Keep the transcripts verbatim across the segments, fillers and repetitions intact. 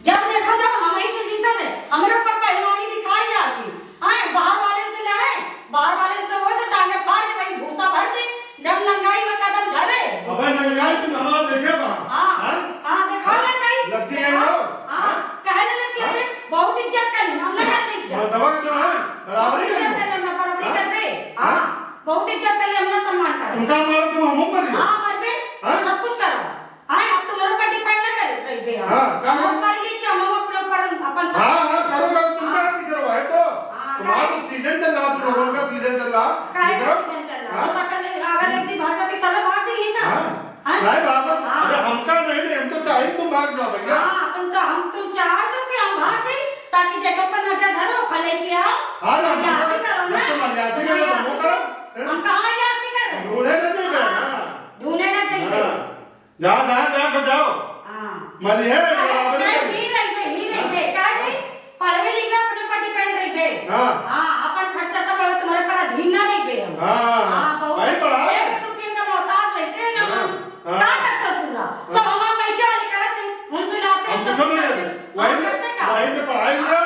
जब देखो, जब हमही से जीतत है, हमरे ऊपर पहलवानी दिखाई जाती। आए, बाहर वाले से ले आए, बाहर वाले से होए तो टांगे फाड़ के वही भूसा भर दे, जब नंगाई में कदम धरे। अबे नंगाई तुम हमार देखे बा? हाँ, हैं? हाँ, देखो नंगाई। लगती है हाँ, वो? हाँ, हैं? कहे ना लगती है, हैं? बहुत इज्जत कर ली, हम ना कर ली इज्जत। मतवा के तो है, बराबरी बहुत कर इज्जत ली। कर ली, हमने बराबरी हाँ? कर दे। हाँ, हाँ? बहुत इज्जत कर ली, हमने सम्मान कर तुम ली। का मारो, तुम हमको कर दियो। हाँ, मर बे, हाँ? सब कुछ करो। हाँ, अब तुम्हारे ऊपर depend ना करे, रही बे हम। हाँ, का हम करो? पढ़ लिख के हम अपने ऊपर अपन सब हाँ, हाँ, करो, करो, तुम हाँ। का नहीं करो, है तो? हाँ, तुम्हारा काहे? तो season चल रहा, तुम लोगों का season चल रहा। काहे का देखो? Season चल रहा? हाँ? तो सकल अगर एक दिन भाग जाती, सब भाग जाइए ना। हाँ। हाँ? नहीं, बराबर। हाँ। अरे, हमका नहीं, नहीं, हम तो चाहिए तुम भाग जाओ, भैया। हाँ, तुम तो, हम, तुम चाह दो कि हम भाग जाए, ताकि जेकर पर नजर धरो, ओकर लेके आओ। हाँ ना, अयाशी करो ना। तो अयाशी करो, अयाशी वो करो। करो। हैं? हम कहाँ अयाशी कर रहे हैं? ढूंढे ना देंगे, हाँ। हाँ। ढूंढे ना देंगे। हाँ। जा, जा, जा, बजाओ। हाँ। मरी है, अरे, बराबरी अरे, करी। ही रही बे, ही रही हाँ। बे, का जी? पढ़वे लिखवे अपने पर depend रही बे। हाँ। हाँ, अपन खर्चा सब पढ़े, तुम्हारे पर अधीन ना रही बे हम। हाँ। हाँ, बहुत भाई, पढ़ाओ। एक एक रुपये का मोहताज रहते हैं ना हाँ, हम। हाँ। का करते हो पूरा? हाँ। सब हमारे पैके वाले करत हैं, हम सुनाते हैं, हम सब कुछ नहीं कुछ करते करते। हैं। वही हम ने, करते का? वही ने पढ़ाई लिया,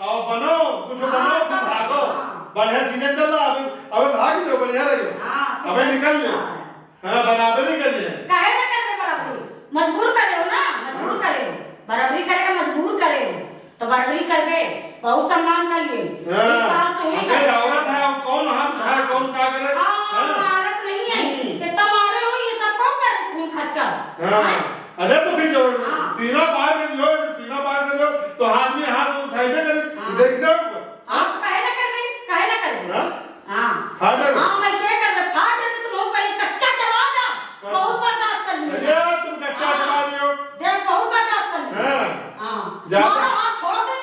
और बनाओ, कुछ हाँ, बनाओ, फिर सब, भागो। हाँ। बढ़िया season चल रहा, अभी, अबे भाग लो, बढ़िया रही हो। हाँ, अबे season निकल चल लो। रहा है। हाँ, बराबरी करिए। काहे ना करबे बराबरी? मजबूर करे हो ना, मजबूर हाँ। करे हो। बराबरी करे का मजबूर करे हो। तो बराबरी करबे, बहुत सम्मान कर लिए। हाँ। एक साल से हुई अबे ना। औरत है, अब कौन हाथ उठाए, हाँ। कौन का करे? हाँ, हाँ। औरत नहीं है। हम्म। कितना मारे हो, ये सब कौन करे खून खच्चर? हाँ। हाँ। अरे तो फिर जो हाँ। सीमा पार कर जो, सीमा पार कर जो, तो आदमी हाथ उठाइबे करे। हाँ। देख रहे हो? हाँ, तो काहे ना करबे? काहे ना करबे? हाँ? हाँ। फाड़ दे। हाँ, वैसे कर दे, फाड़ दे, तो तुम लोग कहीं कच्चा चबा जा। हाँ। बहुत बर्दाश्त कर लिया। अरे, तुम कच्चा हाँ। चबा लियो। देख, बहुत बर्दाश्त कर लिया। हाँ। हाँ। जा। मारो, हाँ, छोड़ दे।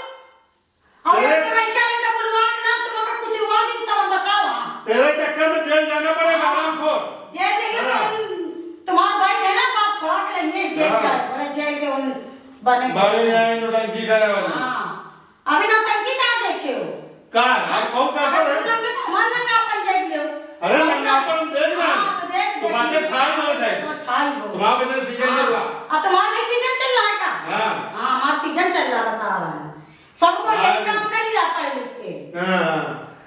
और तेरे ये लड़का, लड़का बुलवा के ना, तुम लोग कुछ हुआ नहीं, तब बताओ, हाँ। तेरे चक्कर में जेल जाना पड़ेगा, हाँ। हरामखोर। जेल जाइए, हाँ। तुम, तुम्हारा भाई है ना, बाप छोड़ा के लेंगे, जेल हाँ। जाए, बड़े जेल के उन बने। बड़े यहाँ नौटंकी करे वाले। हाँ। अभी नौटंकी कहाँ देखे हो? का? हम कौन करता अरे है? तुम लोग तो हमार नंगापन देख लो। अरे हम नंगापन हम देख रहे हैं। हाँ, तो देख, तो देख। बातें छाई हो जाए। वो छाई हो। तुम्हारा बने season हाँ। चल रहा। अब तुम्हारा नहीं season चल रहा है का? हाँ। हाँ, हमारा season चल रहा, बता रहा है। सबको यही हाँ। काम करी रहा पढ़ लिख के। हाँ।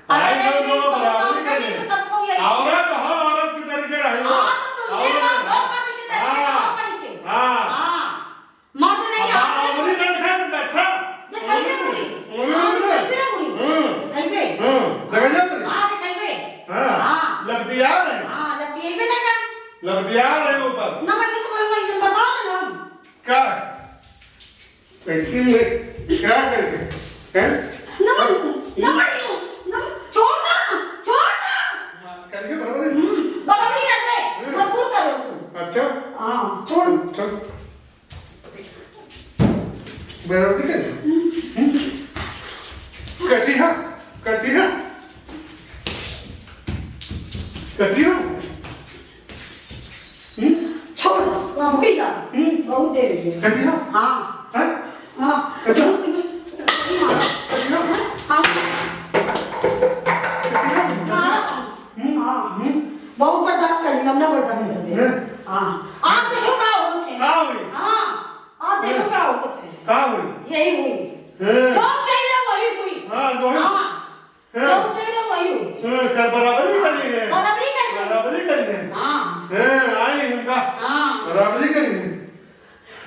अरे पढ़ाई एक करो दिन तो तुम बराबरी काम करिए। करिए तो सबको यही औरत हो, औरत की तरीके रहियो। हाँ, तो तुम भी औरत मर्द हो, मर्द की तरीके हाँ। रहो बन के। हाँ। हाँ। मर्द नहीं अब आप आता है। अंगुली ना दिखाए, तुम अच्छा। दिखाइबे अंगुली। अंगुली हाँ, ना दिखाए। दिखाइबे अंगुली। हम्म। दिखाइबे। हम्म, दिखाइए अंगुली। हाँ, दिखाइबे। हाँ, हाँ। लपटिया रहे। हाँ, लपटियाइबे ना का। लपटिया रहे ऊपर। ना, मैं तो बोलूँगा, इसे बता ना हम। का? कैसे ले? क्या करके? हैं? ना, ना, ना, ना, छोड़ ना, छोड़ ना। करके बराबर है। हम्म, बराबरी करबे, हम्म। मजबूर करो तू। अच्छा। हाँ, छोड़। चल। बराबर दिखे? हम्म। कटिहा, कटिहा, कटिहा। हम्म? छोड़, वहाँ भूल जा। हम्म? बहुत देर हो गई। कटिहा? हाँ। हैं? हाँ। कटिहा? कटिहा? हाँ। कटिहा? हाँ। हम्म? हाँ। हम्म? बहुत बर्दाश्त कर ली, हम ना बर्दाश्त कर ले। हैं? हाँ। आप देखो का होत है। का हुई? हाँ। आप देखो हैं? का होत है। का हुई? यही हुई। हैं? जो चाहिए वही हुई। हाँ, वही। हाँ। हैं? जो चाहिए वही हुई। हैं, कर बराबरी करी है। बराबरी करी है। बराबरी करी है। हाँ। हैं, आई हमका। हाँ। बराबरी करी है।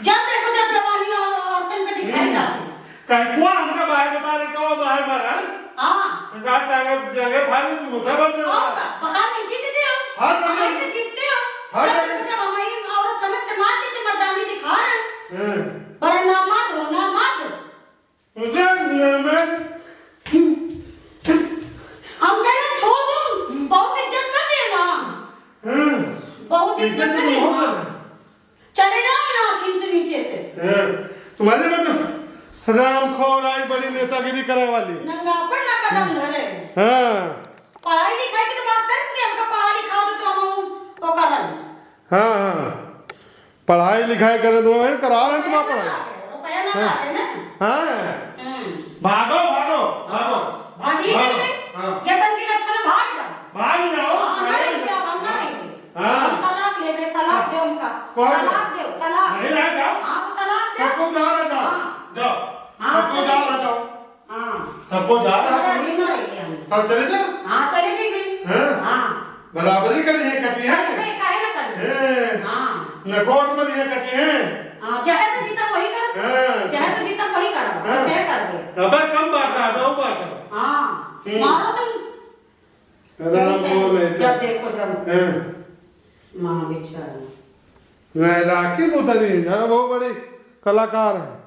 जब देखो जब जवानी और औरतन पे दिखाई हम्म। जाती है। कहीं कुआ हमका बाहर बता रहे, कवा बाहर मारा? हाँ। हमका टांगे, टांगे फाड़ के गुस्सा बढ़ जाता। और का? बाहर नहीं जीतते हो। हाँ, कर बाहर ले। से जीतते हो। हाँ, जब कर देखो ले। जब हमारी औरत समझ के मार लेते, मर्दानी दिखा रहे हैं। हैं। बड़े नामर्द हो, नामर्द। मुझे नहीं है, मैं हम कह रहे छोड़ दो, बहुत इज्जत कर रहे हैं ना। हैं? बहुत इज्जत इज्जत कर रहे हैं बहुत ना। है। चले जाओ ना आँखिन से नीचे से। हैं? तुम्हारे में तो राम खोर आई बड़ी नेतागिरी करे वाली। नंगापन ना कदम धरे। हाँ। पढ़ाई लिखाई की तो बात करेंगे, हमका पढ़ा लिखा दो तो हम वो करन। हाँ, हाँ। पढ़ाई लिखाई करे दो, वही करा रहे हैं तुम्हारा पढ़ाई। रुपया ना हाँ। लागे ना। हाँ। हम्म। भागो, भागो, भागो। भागी भागो। नहीं बे। हाँ। ये तन के लक्षण भाग जा। भाग जाओ, हाँ, भाग नहीं जाओ। दे, हम ना नहीं दे। हाँ। हम तलाक लेबे, तलाक दे उनका। कौन? तलाक दे, तलाक। नहीं रह जाओ। हाँ, तो तलाक दे। सबको जा रहा, जाओ, हाँ। जाओ। हाँ, सबको चले। जा रहा, जाओ। हाँ। सबको जा रहा, हाँ, चले जाओ। हाँ, चले जाइए। हाँ। हाँ। बराबरी करी है, कटी है। अबे, काहे ना करी? हैं। हाँ। न कोर्ट में दिए कटी है। हाँ, जहे से जीता वही कर। हाँ। जहे से जीता वही कर। हाँ। ऐसे कर दे। अबे कम बांटा, अबे वो बांटा। हाँ। हम्म। मारो तुम। राम ऐसे बोले तो। जब देखो जब। हैं। माँ बेचारी। नहीं, राखी मुतरी, अरे बहुत बड़ी कलाकार है।